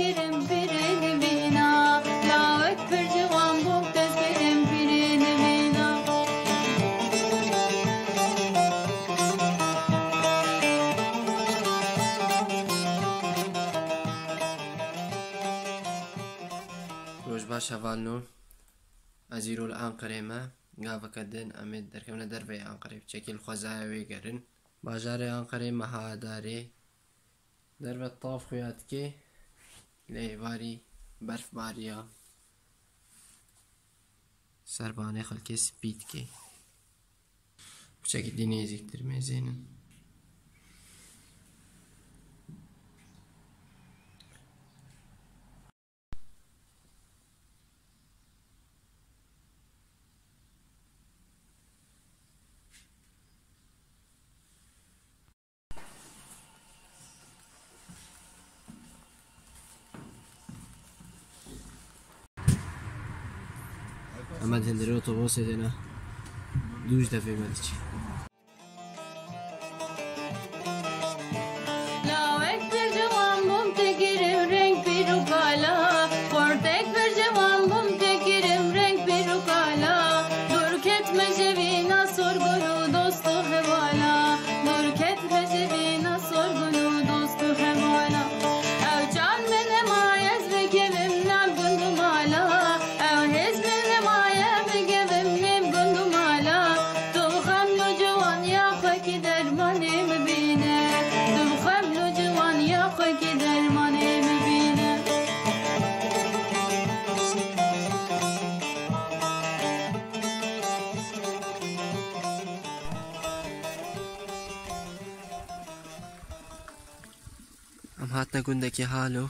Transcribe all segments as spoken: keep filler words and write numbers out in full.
Kirim pirê nivîna, lawek pir ciwan bûm, te kirim pirê nivîna. Roj baş hevalno. Ez îro li Anqerê me. Gaveke din em ê derkevine derveyê Anqerê, bi çekê li xwezaya wê gerin. Bajarê Anqerê meha Adarê. Derve tav xuya dike, lê êvarî berf bariya. Serbanê xelkê spî dike. Piçekî dî nêzîktir mêzênin. Em di hundirê otobusê de ne. Dû ji defê me diçî. Lawek pir ciwan bûm, te kirim reng pîr û kala. Xortek pir ciwan bûm, te kirim reng pîr û kala. Dûr ketme ji vîna sorgun û dost û hevala. Dûr ketme ji vîna sorgun û dost û hevala. Ew çand min hemaye ez bikevim nav gund û mala. Ew hêz min hemaye bikevim nêm gund û mala. Tu bi xem û ciwaniya xwe kî dermanê min bîne. Tu bi xem û ciwaniya xwe kî dermanê min bîne. Em hatine gundekî Halo.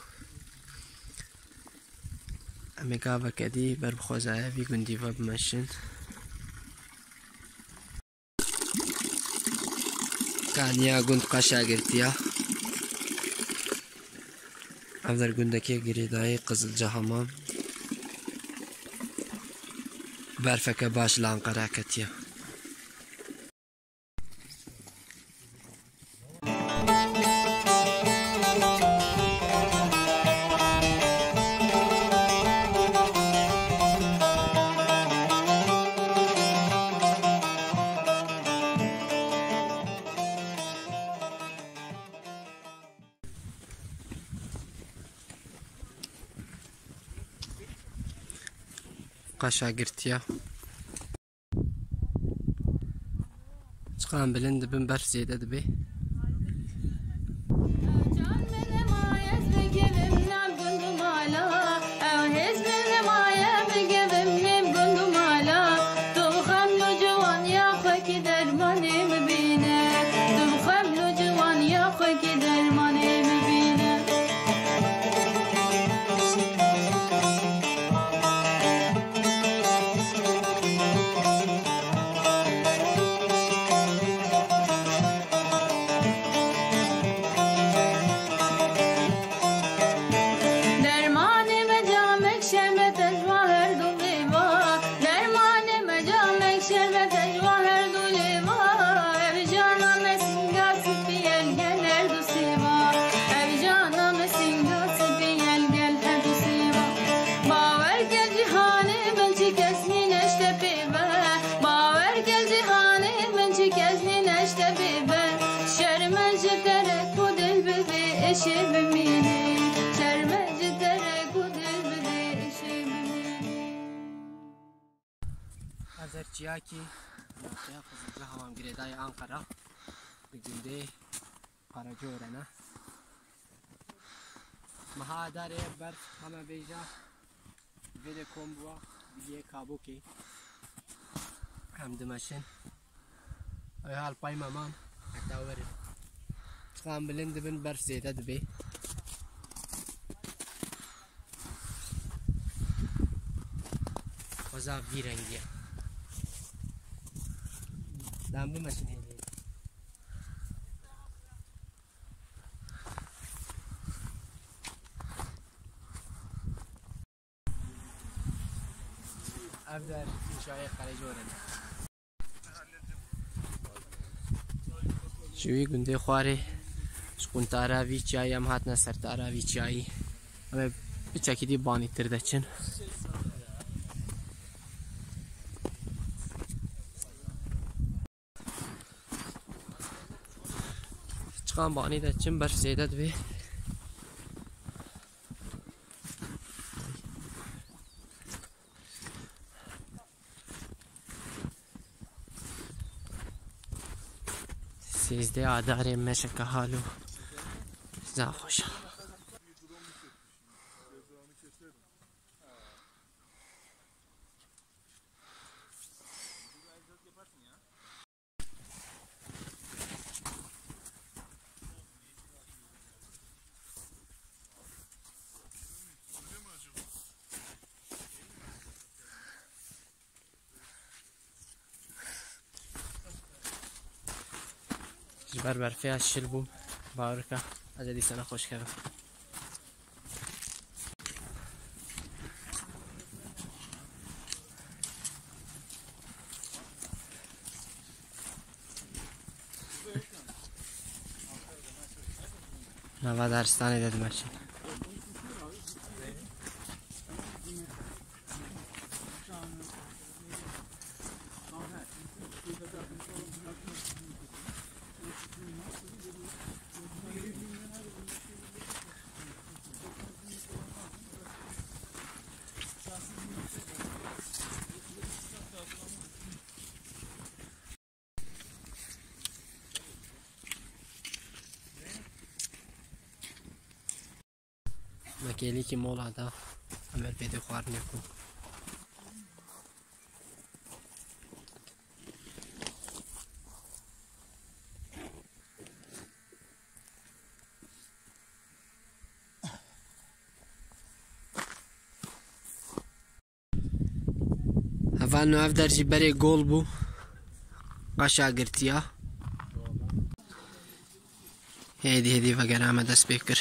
Em ê gaveke dî ber bi xwezaya vî gundî ve bimeşin. Kaniya gund qeşa girtiya. Ev der gundekê girêdayî Qizilca Hamam. Berfeke baş li Anqera ketiya. Qeşa girtiya. Çiqan bilind dibin, berf zêde dibe. Dermanê me camek şerbet e ji wan her du lêva. Dermanê me camek şerbet e ji wan her du lêva. Ev jana me singa spî ye li gel her du sêva. Ev jana me singa spî ye li gel her du sêva. Bawer ke cîhanê min çi kes nîne ji te pê ve. Bawer ke cîhanê min çi kes nîne ji te pê ve. Şerme ji te re ku dil bibê êşê bimînê. Şerme ji te re ku dil bibê êşê bimînê. Ev der çiyakî, çiya Qizilca Hamam girêdayê Anqera. Bi gundê Karacore ne. Meha Adarê berf heme vêja vê de kom bûwa, bîye kabokê. Em dimeşin. Ew hal pay me man, heta werin. Çiqan bilind dibin, berf zêde dibe. Xweza vî rengî ye. Dem bimeşin hêlê. Ev der çiyayê Qerecore ne. Ji wî gundê xwarê, ji quntara vî çiyayê em hatine sertara vî çiyayî. Em ê piçekî dî banîtir deçin. Çiqan banî deçin, berf zêde dibê. Sêzdeh Adarê meşeke halo. Za xweş e. Ji ber berfê ez şil bûm. Bawer ke ez ê dîsa nexweş kevim. Nava daristanê de dimeşin. Me kêlîkî mola da, em ê pêdê xwarinê xwe. Hevalno, ev der jî berê gol bû. Qeşa girtiya. Hêdî hêdî vegera me dest pê kir.